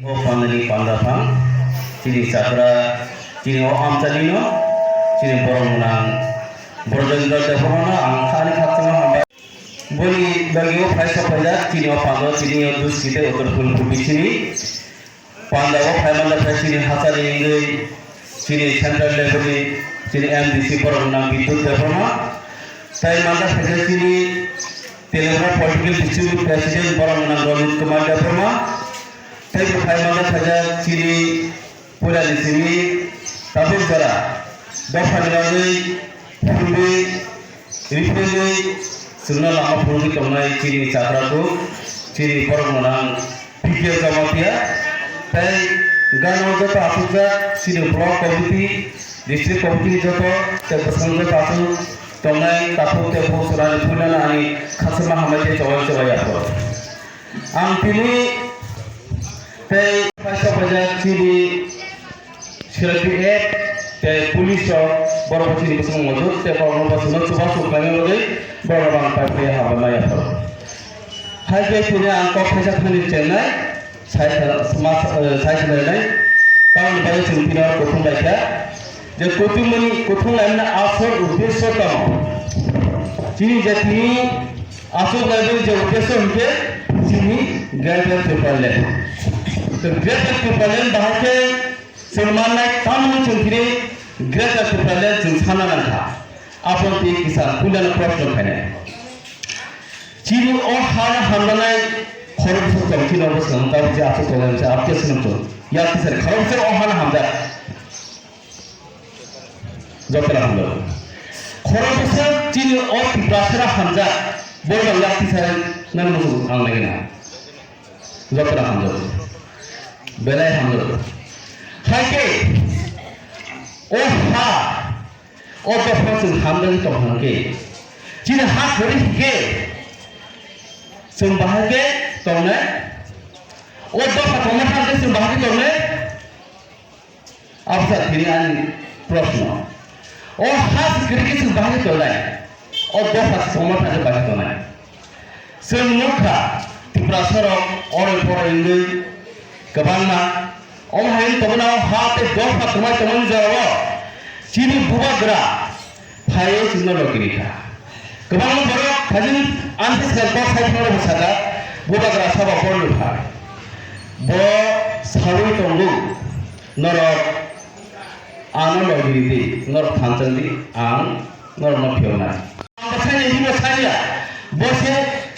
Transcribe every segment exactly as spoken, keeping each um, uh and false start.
O pandani panda phang, chini chakra, chini o amchani no, chini borok gwnang Brojendra Debbarma no ang thani khakchangma hambai. Boni bagwi o phai sok phaijak, chini o pando, chini o duski tei o dorphul kubi chini. Panda o phai manda phai chini hachani wngwi, chini central level ni, chini M D C borok gwnang Bidyut Debbarma. Tai manda phaikha chini Telangana Political District President borok gwnang Rajit Kumar Debbarma. Tei bo phai manda phaijak chini puila ni simi tabuk jora dophani bagwi phurwi rifrigwi chwngno lama phurwi tongnai chini chakra kuk chini borok gwnang P K Jamatia tei gana joto achukjak chini block committee, district committee ni joto tei bwskango joto achuk tongnai takhuk tei bukhuk chwrairok puilano ani khakchangma hambai tei chobai chobai yapharwi. Ang tini tei paisa paisa chini C R P F tei police rok borok chini bwskango mojot tei borok no bwskango chubachu khlaina bagwi borok no ang pai phai hambai ma yapharo. Hai khe tini ang kok khaisa thani chengnai. Sai, sai, sai, sai, sai, tamoni bagwi chwng tini oro kuthum bai kha. Je kuthumoni, kuthum laimani asol uddesyo tamo. Chini je tini asol laimani je uddesyo hwnkhe chini Greater Tipraland. To Greater Tipraland bahai khe chwng mannai tamoni chwng tini Greater Tipraland chwng sanna nangkha. Aboni twi kisa puilano proshno khainai. Chini o hano hamjaknai khoroksa tong, chini obo swnam tabuk je aswk tongnai se apte swnam tong. Yak tisari khoroksa o hano hamjak. Jotono hamjak. Khoroksa chini o Tiprasara hamjak. Borok yak tisari nang muchung ang nai na. Jotono hamjak. Belai hamjak. Haikhe o ha O dopha chwng hamjagwi tong hwnkhe, chini ha kwrwi hwnkhe, chwng bahai khe tongnai? O dopha tongma thang khe chwng bahai khe tongnai? Absa tini ani proshno. O ha kwrwi khe chwng bahai khe tongnai? O dopha tongma thang khe bahai khe tongnai? Chwng nukha, Tiprasarok oroi poroi wngwi kwbangma. Omo hai wngwi tongmani o ha tei dopha kwmai tongmani jorao chini bubagra phaiwi chwngno logi rikha. Kwbangma borok phaising amsa swkang kok sai thangno bo sakha, bubagra sabo borni pha. Bo saui tongo, norok ano logi ridi, norok thanchang di, ang norokno phiyoknai. Ang bo sani, himo saniya. Bo se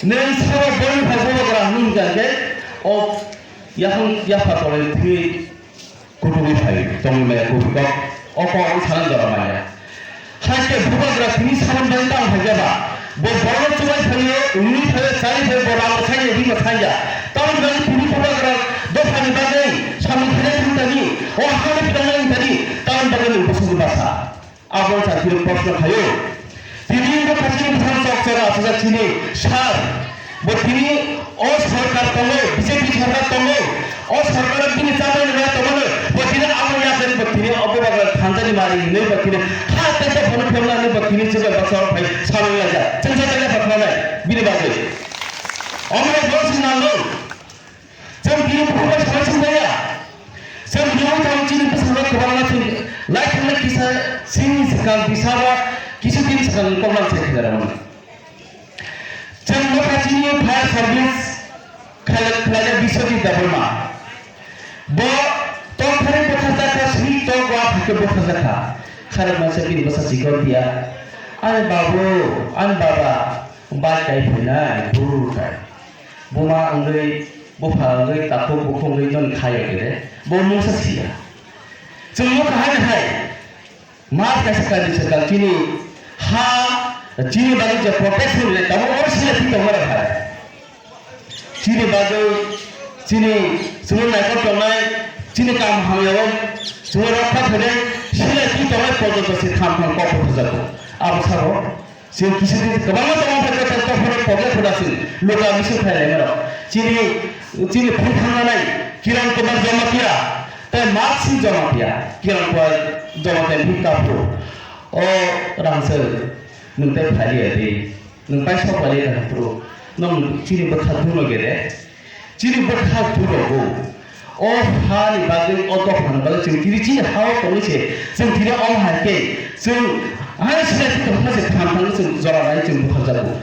neng sabo boni phai bubagra hwnwi hwnkha khe, o yaphang yapha tongwi thwi kutubi phai tongwi maya kubi kok. O kok ang sana jora maya. Hakhe bubagra tini saban bai tang phai jaba. Bo borok chubai phaio, uni phaio, chai phaio, bo rang sanya, himo sanya. Tamoni bagwi tini bubagra dophani bagwi samung khainai thangtani, o hano phirnai thangtani, tamoni bagwi nung bwswk basa. Abo chakiri proshno khaio. Tini bo kachini bwsang chok chora asajak chini sir. Bo tini o sorkar tongo, B J P sorkar tongo. O sorkar bini chamani maya tongmani. Bo tini abo yakari bo tini obo bagwi thanjani mari hinwi bo tini ha tei tei phano phemlani bo tini chwng basa phai samung laijak. Chwng sa tei phatmanai bini bagwi. Omo bo sinalo. Chwng tini bukhuk bai samai swngjaya. Chwng tini wng thang chini bwskango kwbangma chwng lai thangna kisa sini swkang bisa ba kisa din swkang koklam sai khaijak mano. Chwng nokha chini fire service khlai-, khlaijak Biswajit Debbarma. Bo tok thani bwtharjak kha, swi tok wa thangkhe bwtharjak kha. Kharok masa bini bwsa chikon tiya. Ani babu, ani baba, bai kai phainai, buru kai. Buma wngwi, bupha wngwi, takhuk bukhuk wngwi noni khaiya khe de, bo mungsa siya. Chwng nukha hai hai, mas kaisa kainwi swkang chini ha, chini bagwi je protection rwnai, tamo oro sila twi tongma rok hai. Chini bagwi, chini chwngno naikol tongnai, chini kam hamya o chwngno rokha khainai, sila twi tongnai porjonto se tham tham kok butharjago. Abo sabo. Chwng kisa kisa kwbangma tongo, hwnkhe tei tophoro poke phuda chwng luka misil khlai laima rok. Chini, chini phung thangna nai Kiran Kumar Jamatia tei Mat Singh Jamatia, Kiran Kumar Jamatia ni kaphuru. O Rangchak, nwng tei phai liya di, nwng pai sok pai liya di, phuru nwng chini bwkha dungno gede. Chini bwkha durogo, O hani bagwi, o dophani bagwi chwng tini chini ha-o tongwi se, chwng tini omo hai khe chwng hai sida tongma se thang thang chwng jora nai chwng butharjago.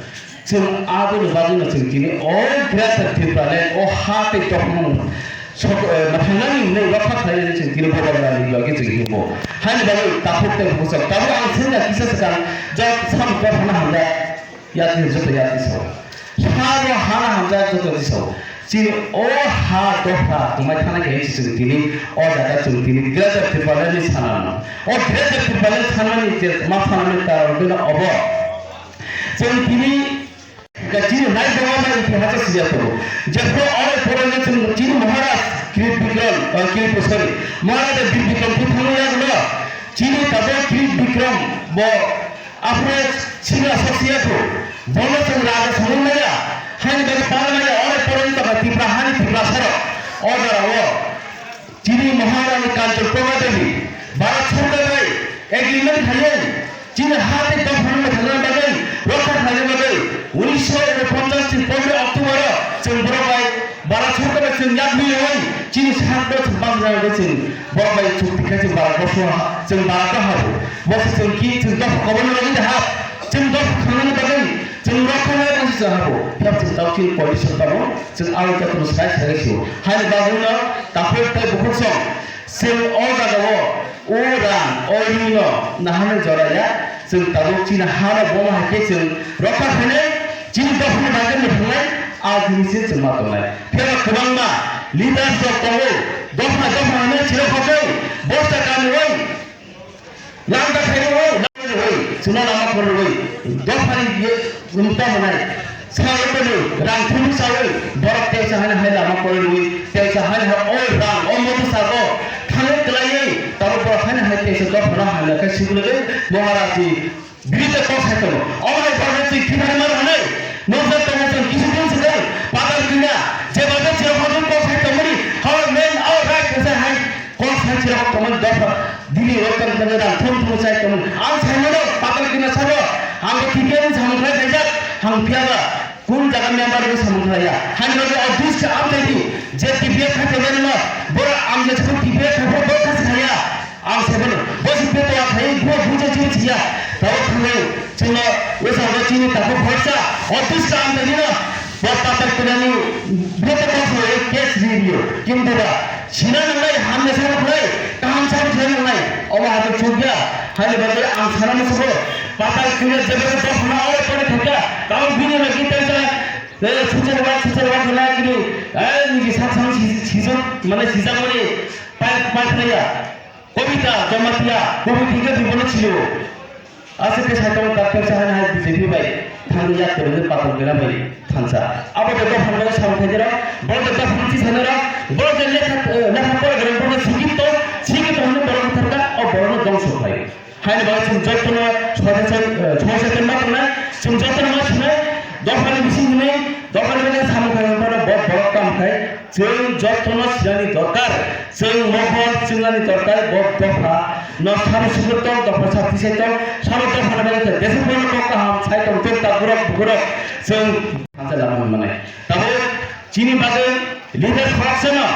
Chwng aboni bagwino chwng tini o Greater Tipraland o ha tei dophano sok-, eh, mwthangnani hwnwi rokha khlainani chwng tini bobo rwnani bagwi chwng hingo. Haini bagwi takhuk tei bukhuksong. Tabuk ang sengkha kisa swkang jat sam dophano hamjak. Yatni joto yatni sao. Sabo hana hamjak joto ni sao. Chini o ha dopha tongmai thana khe chwng tini o jaga chwng tini Greater Tipraland ni sanano. O Greater Tipraland sanani je ma sanani karon bino obo. Chwng tini chini nai dongma itihasa sijak tongo. Jephru oro porole chwng chini Maharaj Kri Bikram, ah, Kri, sorry, Maharaja Bir Bikram thangwi yagno. Chini tabuk Kri Bikram bo Aphuru sibra saksi yakho, bono chwng raja songwi maya, haini bagwi pala maya, oro poroni tongkha Tipra hani Tiprasarok. O jorao chini Maharani Kanchanprabha Devi Bharat Sarkar bai agreement khaiwi chini ha tei dophano mwthangna bagwi, rokha khlaina bagwi unisho unoponchas ni pondro October o chwng borok bai Bharat Sarkar bai chwng yak milwi chini sakno chwng bangsa chwng borok bai chukti khe chwng Bharat Borsho ha-, chwng Bharat o habo. Bo se chwng ki chwng dopha koborna bagwi da hap. Chwng dopha khanani bagwi chwng rokha nai bangsa chwng habo. Phiya chwng tao chini condition tamo chwng aro jotono sai sai sio. Haini bagwi no takhuk tei bukhuksong chwng o jaga o o rang o ring no nahani jora ya. Chwng tabuk chini hano bono hai khe chwng rokha khainai chini dophani bagwi mwthangnai a jini se chwng ma tongnai. Phiya kwbangma leaders rok tongo, dopha dopha hwnwi chirok hokoi bosta kanwi landa khairwi landa rwi chwngno lama kwrwrwi dophani ye mwta mwnai sawi kwrwi rang thumwi sawi borok teisa haino hai lama kwrwrwi teisa haino hai o rang o moto sago thangwi kwlaiwi tabuk borok haino hai teisa dophano hamya khe siklwgwi Maharajni Bini tei kok sai tongo. Omo hai borok twi thwi thangma rwnai. Noksa tongo chwng kisi din se dai. Patal kina. Jeba je chwng kok sai tongmani. How men our right to say hai. Kok sai chwng tongmani dopha. Dili rok tong tong dang thum thum sai tongmani. Ang sai mano patal kina sabo. Ang T P F ni samung khai kaijak. Ang phiya ba. Kun jaga member ni samung khai ya. Hai no je office ka am tei di. Je T P F khai tongmani no. Bora ang je chwng T P F khai bo khai ya. Ang saiphano, bo se beto akhai, bo buja jini siya. Tabo thangwi, chwngno, wesa bo chini takhuk khoroksa, office ka ang tangino, bo patal kunani, beto kosoi, case review. Kintu ba, sina nangnai, hamya sabo khlai, kaham sabo khlai nangnai. Omo habo chukya, haini bagwi ang sana musugo, patal kuna jebere dophano, oro pore thangkha, tabo bini lagi tei sa, eh, suchar wa, suchar wa khlai kini, eh, niji sak sang si, si, sijak, mane sijak mani, pai, pai khlaiya. Kobita Jamatia, kubui thike bibono chilio. Aswk khe saitong tak tak sahani hai B J P bai thangwi yak kwrwngwi patok bela bai thansa. Abo de dophani bagwi samung khaijera, borok de dophani chi sanera, borok de lekha, eh, lekha pora gorok borok de sikito, sikito hwnwi borok butharkha, o borokno dongso khai. Haini bagwi chwng jotono sosechen, eh, sosechen ma tongnai, chwng jotono ma sinai, dophani bising hwnwi, dophani bagwi samung khaijera borok, borok kam khai, chwng jotono sinani dorkar. Chwng mohor chwngnani dorkar bo dopha no sabo sugwi tong, dopha sa tisai tong, sabo dopha no bagwi khe jesa bono kok kaham sai tong, chwng ta borok borok chwng thansa lama hwnmani. Tabuk chini bagwi leader khoroksa no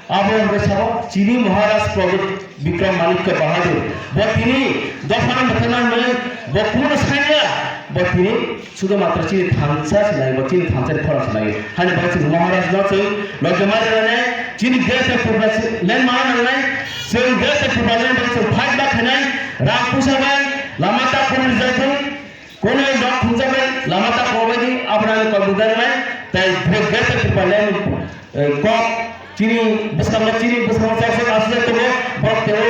abo hwnkhe sabo chini Maharaj Pradyut Bikram Manikya Bahadur. Bo tini dopha no mwthangna hwnwi bo kunu sanya, bo tini Sudo matro chini thansa sinai bo, chini thansa ni khorang sinai. Hani bagwi chini Maharaj no chwng loge mari rane, chini Greater Tipraland mana nangnai, chwng Greater Tipraland bagwi chwng fight ba khainai, rang puisa bai, lama ta kono rijai thai, kono nok thumsa bai, lama ta kobai di, abra ni kok budar nai, tai Greater Tipraland, eh, kok, chini bwskango, chini bwskango chak chak aswk tongo, borok tebo